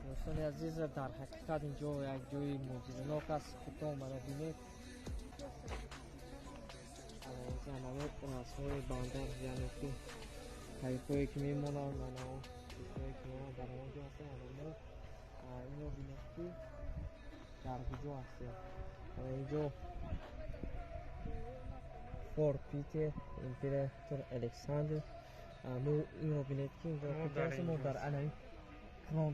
Дӯстони азиз, дар ҳақиқат ин ҷо як ҷои мӯъҷизанок аст. Худтон омада бинед. Расмҳои бандар, яъне ки қайиқҳое ки мемонанд, киштиҳое ки мемонанд, дар он ҷо ҳастанд. Мо инро бинед, ки дар куҷо ҳастем. Инҷо Форт Питер, император Александр. Мо инро бинед, ки инҷо куҷо ҳастем. Мо дар анаи крон.